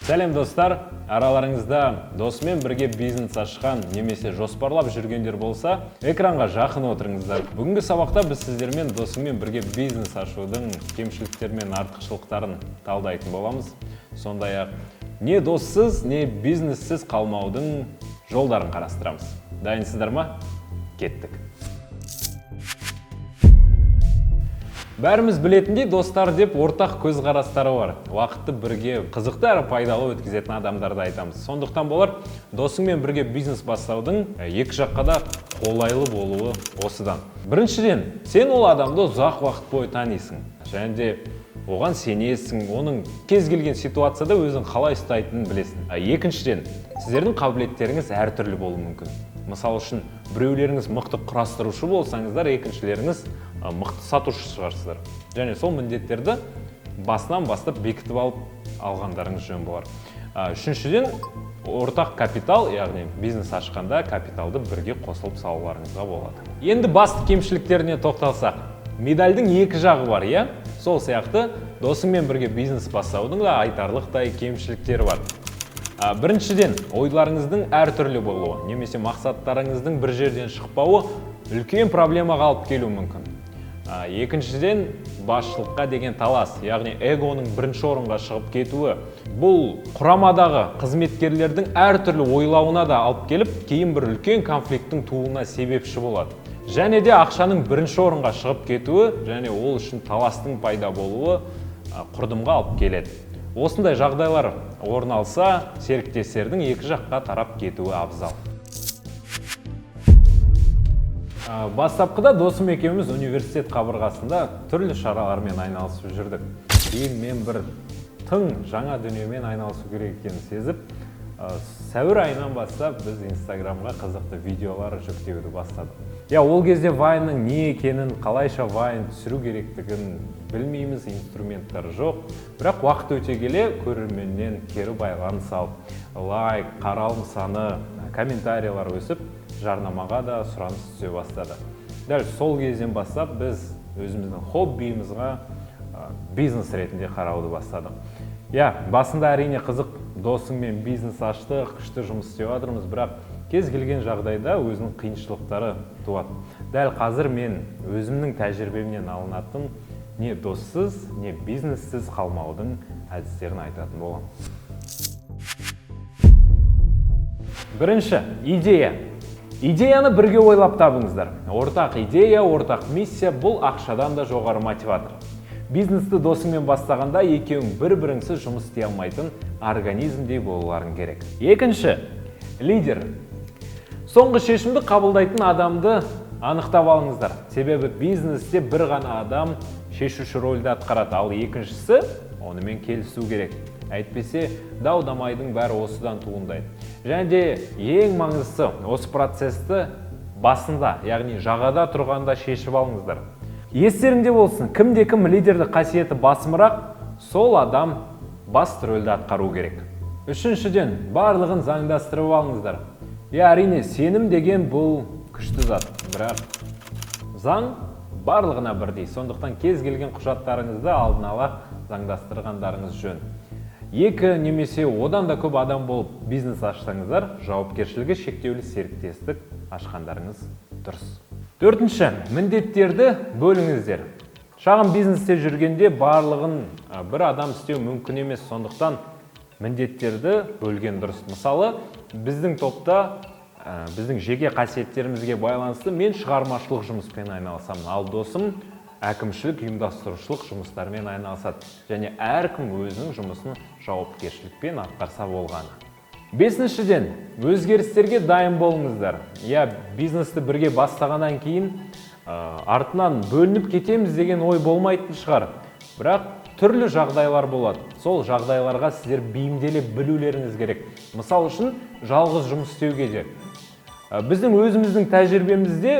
Сәлем, достар! Араларыңызда досымен бірге бизнес ашқан немесе жоспарлап жүргендер болса, экранға жақын отырыңыздар. Бүгінгі сабақта біз сіздермен досыңмен бірге бизнес ашудың кемшіліктері мен артықшылықтарын талдайтын боламыз. Сондай ақ не доссыз, не бизнессіз қалмаудың жолдарын қарастырамыз. Дайынсыздар ма? Кеттік! Бәріміз білетіндей, достар деп ортақ көзқарастары бар, уақытты бірге қызықты әрі пайдалы өткізетін адамдарды айтамыз. Сондықтан болар, досыңмен бірге бизнес бастаудың екі жаққа да қолайлы болуы осыдан. Біріншіден, сен ол адамды ұзақ уақыт бойы танисың және де оған сенесің, оның кез келген ситуацияда өзін қалай ұстайтынын білесің. Екіншіден, сіздердің қабілеттеріңіз әртүрлі болуы мүмкін. Мысалы үшін, біреулеріңіз мықты құрастырушы болсаңыздар, екіншілеріңіз мықты сатушы шығарсыздар. Және сол міндеттерді басынан бастап бекітіп алып алғандарыңыз жөн болар. Үшіншіден, ортақ капитал, яғни бизнес ашқанда капиталды бірге қосылып салуларыңызға болады. Енді басты кемшіліктеріне тоқталсақ, медальдің екі жағы бар, иә? Сол сияқты досыңмен бірге бизнес бастаудың да айтарлықтай кемшіліктері бар. Біріншіден, ойларыңыздың әртүрлі болуы немесе мақсаттарыңыздың бір жерден шықпауы үлкен проблемаға алып келуі мүмкін. Екіншіден, басшылыққа деген талас, яғни эгоның бірінші орынға шығып кетуі. Бұл құрамадағы қызметкерлердің әртүрлі ойлауына да алып келіп, кейін бір үлкен конфликттің тууына себепші болады. Және де ақшаның бірінші орынға шығып кетуі және ол үшін таластың пайда болуы құрдымға алып келеді. Осындай жағдайлар орын алса, серіктестердің екі жаққа тарап кетуі абзал. Бастапқыда досым екеуміз университет қабырғасында түрлі шаралармен айналысып жүрдік. Кейін мен бір тың жаңа дүниемен айналысу керек екенін сезіп, сәуір айынан бастап біз Инстаграмға қызықты видеолар жүктеуді бастадық. Иә, ол кезде вайнның не екенін, қалайша вайн түсіру керектігін білмейміз, инструменттар жоқ. Бірақ уақыт өте келе көрерменнен кері байланыс алып, лайк, қаралым саны, комментарийлар өсіп, жарнамаға да сұраныс түсе бастады. Дәл сол кезден бастап біз өзіміздің хоббиімізға бизнес ретінде қарауды бастадық. Иә, басында әрине қызық, досыңмен бизнес аштық, күшті жұмыс істеп жатырмыз, бірақ кез келген жағдайда өзінің қиыншылықтары туады. Дәл қазір мен өзімнің тәжірибемнен алынатын не доссыз, не бизнессіз қалмаудың әдістерін айтатын боламын. Бірінші, идея. Идеяны бірге ойлап табыңыздар. Ортақ идея, ортақ миссия — бұл ақшадан да жоғары мотиватор. Бизнесті досыңмен бастағанда екеуің бір-біріңсіз жұмыс істей алмайтын организмдей болуларың керек. Екінші, лидер. Соңғы шешімді қабылдайтын адамды анықтап алыңыздар. Себебі бизнесте бір ғана адам шешуші рөлді атқарады, ал екіншісі онымен келісу керек. Әйтпесе дау-дамайдың бәрі осыдан туындайды. Және де ең маңыздысы, осы процесті басында, яғни жағада тұрғанда шешіп алыңыздар. Естеріңде болсын, кімде кім лидерлік қасиеті басымырақ, сол адам басты рөлді атқару керек. Үшіншіден, барлығын заңдастырып алыңыздар. Иә, әрине, сенім деген бұл күшті зат, бірақ заң барлығына бірдей. Сондықтан кез келген құжаттарыңызды алдын ала заңдастырғандарыңыз жөн. Екі немесе одан да көп адам болып бизнес ашсаңыздар, жауапкершілігі шектеулі серіктестік ашқандарыңыз дұрыс. Төртінші, міндеттерді бөліңіздер. Шағын бизнесте жүргенде барлығын бір адам істеу мүмкін емес, сондықтан міндеттерді бөлген дұрыс. Мысалы, біздің топта біздің жеке қасиеттерімізге байланысты мен шығармашылық жұмыспен айналысамын, ал досым әкімшілік ұйымдастырушылық жұмыстармен айналысады. Және әркім өзінің жұмысын жауапкершілікпен атқарса болғаны. Бесіншіден, өзгерістерге дайын болыңыздар. Иә, бизнесті бірге бастағаннан кейін артынан бөлініп кетеміз деген ой болмайтын шығар. Бірақ түрлі жағдайлар болады. Сол жағдайларға сіздер бейімделе білулеріңіз керек. Мысал үшін, жалғыз жұмыс істеуге де. Біздің өзіміздің тәжірибемізде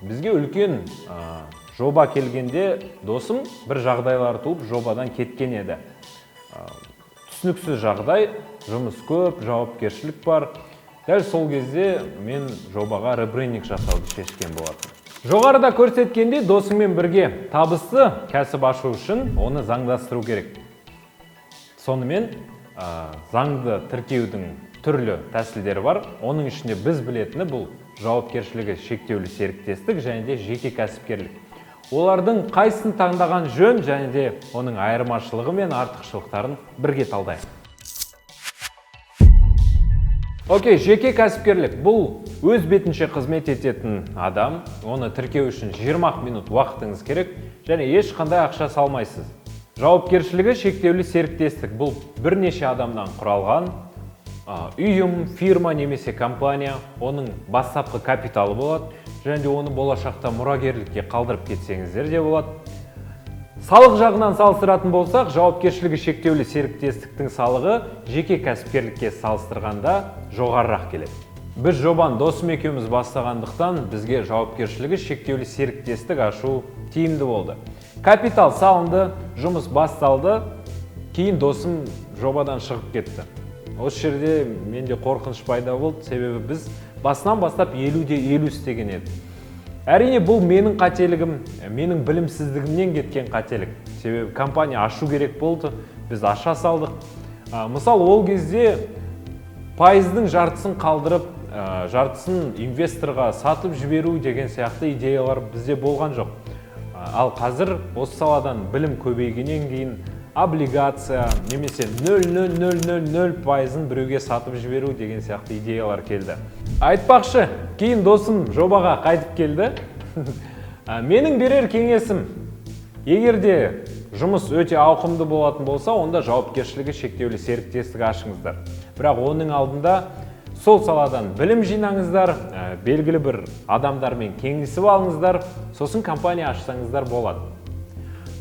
бізге үлкен жоба келгенде досым бір жағдайлар туып жобадан кеткен еді. Түсініксіз жағдай, жұмыс көп, жауапкершілік бар. Дәл сол кезде мен жобаға ребрендинг жасауды шешкен болатын. Жоғарыда көрсеткендей, досыңмен бірге табысты кәсіп ашу үшін оны заңдастыру керек. Сонымен Заңды тіркеудің түрлі тәсілдері бар. Оның ішінде біз білетіні бұл жауапкершілігі шектеулі серіктестік және де жеке кәсіпкерлік. Олардың қайсысын таңдаған жөн және де оның айырмашылығы мен артықшылықтарын бірге талдайық. Окей, жеке кәсіпкерлік бұл өз бетінше қызмет ететін адам. Оны тіркеу үшін 20 минут уақытыңыз керек және ешқандай ақша салмайсыз. Жауапкершілігі шектеулі серіктестік бұл бірнеше адамнан құралған ұйым, фирма немесе компания. Оның бастапқы капиталы болады және де оны болашақта мұрагерлікке қалдырып кетсеңіздер де болады. Салық жағынан салыстыратын болсақ, жауапкершілігі шектеулі серіктестіктің салығы жеке кәсіпкерлікке салыстырғанда жоғарырақ келеді. Біз жобаны досым екеуміз бастағандықтан, бізге жауапкершілігі шектеулі серіктестік ашу тиімді болды. Капитал салынды, жұмыс басталды, кейін досым жобадан шығып кетті. Осы жерде менде қорқыныш пайда болды, себебі біз басынан бастап 50-де 50 істеген едік. Әрине, бұл менің қателігім, менің білімсіздігімнен кеткен қателік. Себебі компания ашу керек болды, біз аша салдық. Мысалы, ол кезде пайыздың жартысын қалдырып, жартысын инвесторға сатып жіберу деген сияқты идеялар бізде болған жоқ. Ал қазір осы саладан білім көбейгеннен кейін облигация немесе 0,0000 пайызын біреуге сатып жіберу деген сияқты идеялар келді. Айтпақшы, кейін досым жобаға қайтып келді. Менің берер кеңесім: егер де жұмыс өте ауқымды болатын болса, онда жауапкершілігі шектеулі серіктестік ашыңыздар. Бірақ оның алдында сол саладан білім жинаңыздар, белгілі бір адамдармен кеңесіп алыңыздар, сосын компания ашсаңыздар болады.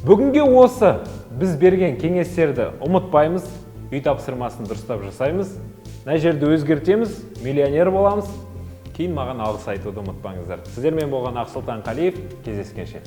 Бүгінге осы біз берген кеңестерді ұмытпаймыз, үй тапсырмасын дұрыстап жасаймыз, мына жерді өзгертеміз, миллионер боламыз. Кейін маған алғыс айтуды ұмытпаңыздар. Сіздермен болған Ақсұлтан Қалиев, кездескенше.